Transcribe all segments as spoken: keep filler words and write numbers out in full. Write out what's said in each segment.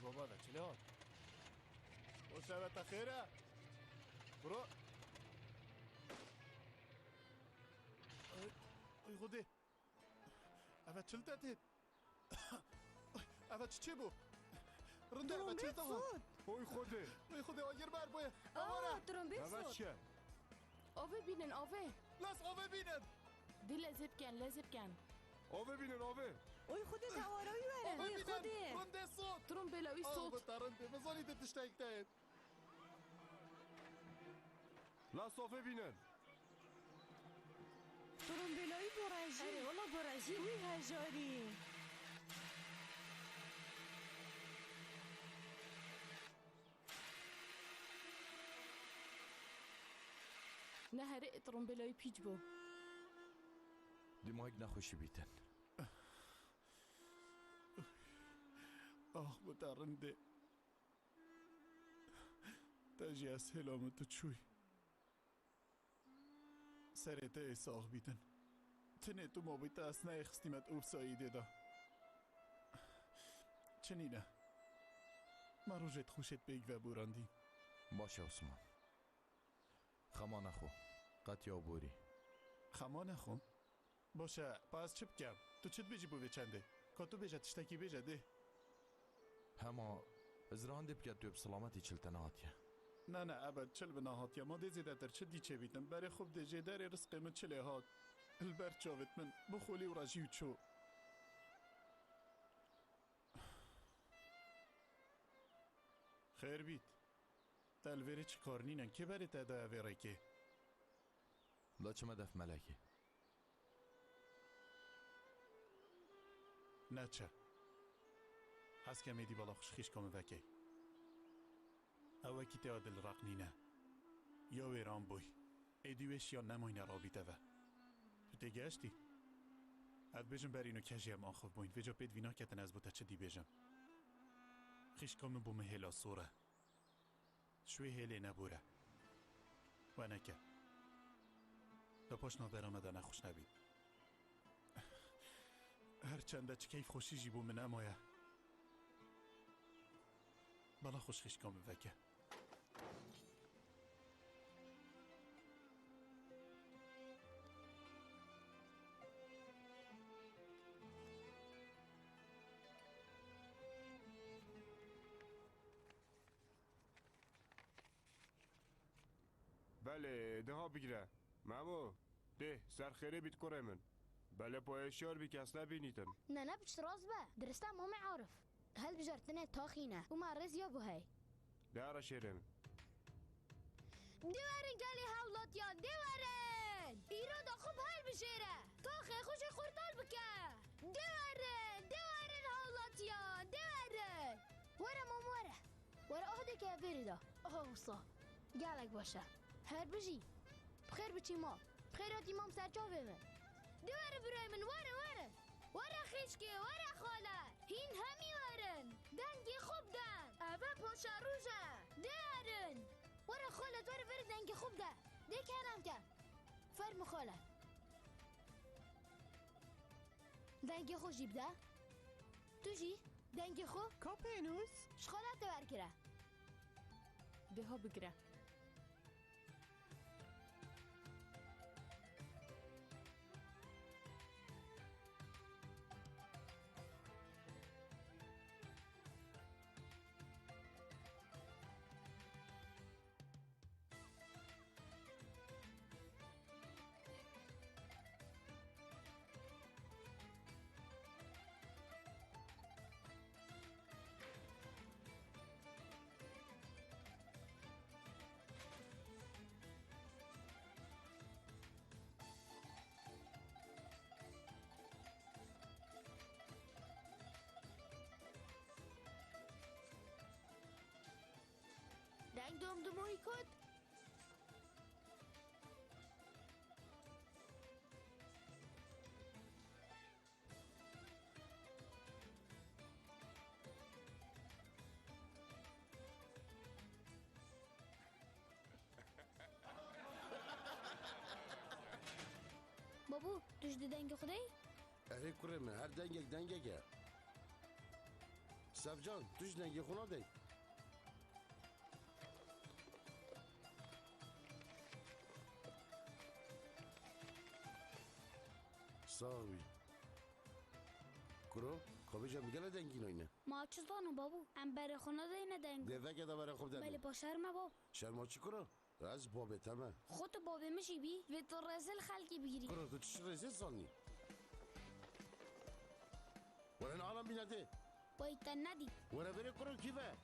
Baba ve çile ol. O şevete xêre. Bro. Ay, ay Xwedê. Eve çil te têt. Eve çi çê bû? Rinde eve çil te ha. Oy Xwedê. Oy Xwedê, agir ber boye. Aa, trombê sot. Eve çi ye? Avê bînin, avê. Las avê bînin. Di lezê bikin, lezê bikin. Avê bînin, avê. Oy Xwedê, tewara wî were. Avê bînin. Oy Xwedê. Rinde sot. Trombê la wî sot. Avê te rinde. Bizanî te tiştek te. La sofê bînin. Trombêla wî borajî. Erê, wela borajî. Wî hejarî. Neherê, trombêla wî pîç bû. Dîmahîk nexweşî bîtin. Ah, bu te rindê. Te jî ez hêla min tu çûyî. Serê te ê sax bîtin. Tinê tu mabî te ez neyê xistî me tu wisa îdê da. Çi nîne? Me rojêt xweşêt pêk veborandî. Baş e Osman. Xema nexwe. Qetiya borî. Xema nexwe? Baş e, pa ez çi bikem? Tu çi dibêjî bo vê çendê? Ka tu bêje, tiştekî bêje, dê. Hema, ez randê bike tu yê bi selametî çil te nehatiye. Ne, ne, ebed çil bi nehatiye. Ma dê zêdetir çi dî çêbîtin? Berê xwe bidê jê derê rizqê min çilê hat. Li ber çavêt min, bi xolî û rejî û çû. Xêr bît. Te li vêrê çi kar nînin? Kê berê te daye vê rêkê? La çi me def melekê? Neçe. Hez kem êdî bala xwe ji xîşka min vekey. Ew wekî te ya dilreq nîne. Ya wêran bûy. Êdî wê şiyan nemayne rabîte ve. Tu têgihiştî? Ez dibêjim berî nû kejî em axif bûyn. Vêca pêt vî naketin ez bo te çi dî bêjim. Xîşka min bo min hêla sor e. Ji wê hêlê nebûre. We neke. Te paş navbera me de nexweş nebît. Her çende çi keyfxweşî jî bo min nemaye. Bala xwe ji xîşka min veke. Belê, diha bigire. Memo, dê, ser xêrê bît kurê min. Belê poyê şiyar bî kes nebînîtin. Ne, ne, pişt rast be. Dirist e Mamê Arif. Hilbijartinê taxî ne û me rêz ya bo hey. De here şêrê min. Dê werin gelê hewlatiyan, dê werin! Îro da xwe bi hilbijêre. Taxê xwe jê qurtal bike. Dê werin, dê werin hewlatiyan, dê werin! Were mam were. Were ahdeke ya bêrî da. Aha wisa. Gelek baş e. Her bijî. Bi xêr biçî mal. Bi xêr hatî mam serçavê min. De were birayê min, were, were. Were xîşkê, were xale. Hîn hemî werin. Dengê xwe bidin. Eve paşeroj e. De werin. Were xale, were, were dengê xwe bide. Dê kerem ke. Fermi xale. Dengê xwe jî bide. Tu jî dengê xwe Ka pênûs? Ji xwe re te wergire. Deha bigire. Deng dom dumoyî kot. Babû, tu ji di dengê xwe de yî? Erê kurê min, her dengek dengek e. Sevcan, tu ji dengê xwe nadey. Sax bî. Kuro, xwe bêje em gele dengî nayne. Ma çi zanin babû? Em berê xwe nadeyne deng. Dê veke de berê xwe bidene. Belê pa şerm e bab. Şerma çi kuro? Ez babê te me. Xwe tu babê min jî bî, vê tu rezil xelkê bigirî. Kuro, tu çi rezil zanî? Were ne alan bîne dê. Bay te nedî. Were verê kuro kî ve?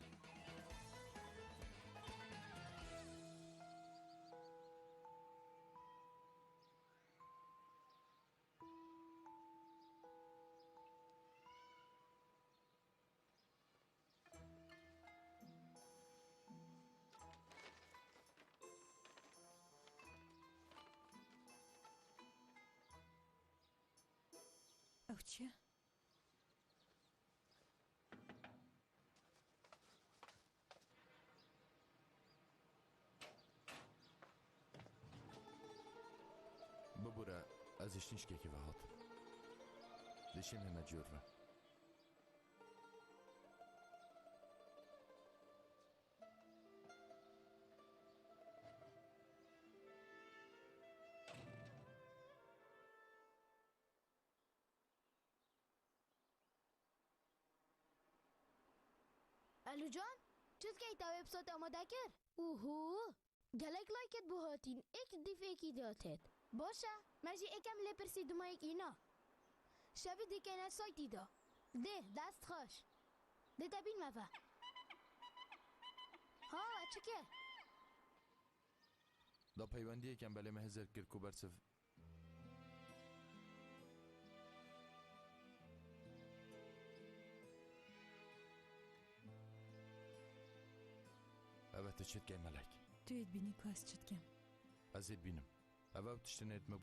Ew çi ye? Bibûre, ez ê ji nişkekê ve hatim. Dê şênê me cor ve. Elucan, çi dikey te wê bi sot amade kir? Uhu! Gelek layket bo hatin, êk dîf êkî dihat hêt. Baş e, me jî êkem lêpirsî dumayek îna. Şevî dikeyne saytî de. Dê, dest xweş. Dê te bîn me ve. Ha, we çi kir? Da peywendiyêken belê me hizir kir ku bersiv. Ev e tu çi dikey melek? Tu yê dibînî ku ez çi dikim? Ez ê dibînim. Ev ew tiştin ê dime